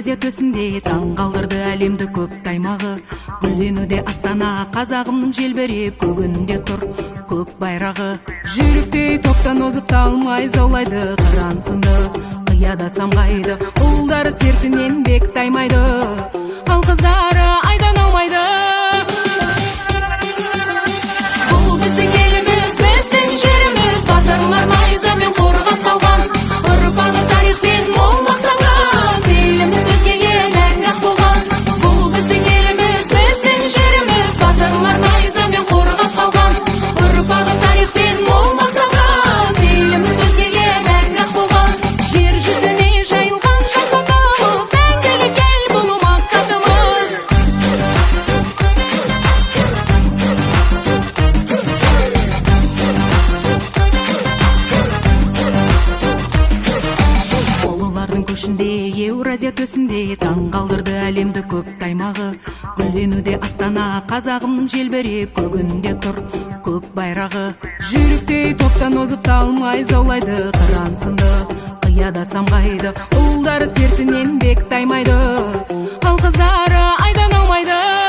Еуразия төсінде таң қалдырды әлемді көп таймағы. Гүлденуде Астана қазағымның, желбіреп көгінде тұр көк байрағы. Жүйріктей топтан озып, талмай заулайды, қыран сынды қияда самғайды. Ұлдары сертінен бек таймайды, ал қыздары айдан аумайды. Бұл біздің еліміз, біздің жеріміз, батырлар найзамен қорғап қалған, ұрпағы тарихпен мол мақтанған, еліміз өзгеге мәңгі ақ болған. Бұл біздің еліміз, біздің жеріміз, батырлар найзамен қорғап қалған, ұрпағы тарихпен мол мақтанған, еліміз өзгеге мәңгі ақ болған. Жер жүзіне жайылған жақсатымыз, мәңгілік ел болу мақсатымыз. Ұлылардың көшінде, Еуразия төсінде таң қалдырды әлемді көп таймағы. Гүлденуде Астана қазағымның, желбіреп көгінде тұр көк байрағы. Жүйріктей топтан озып, талмай заулайды, қыран сынды қияда самғайды. Ұлдары сертінен бек таймайды, ал қыздары айдан аумайды.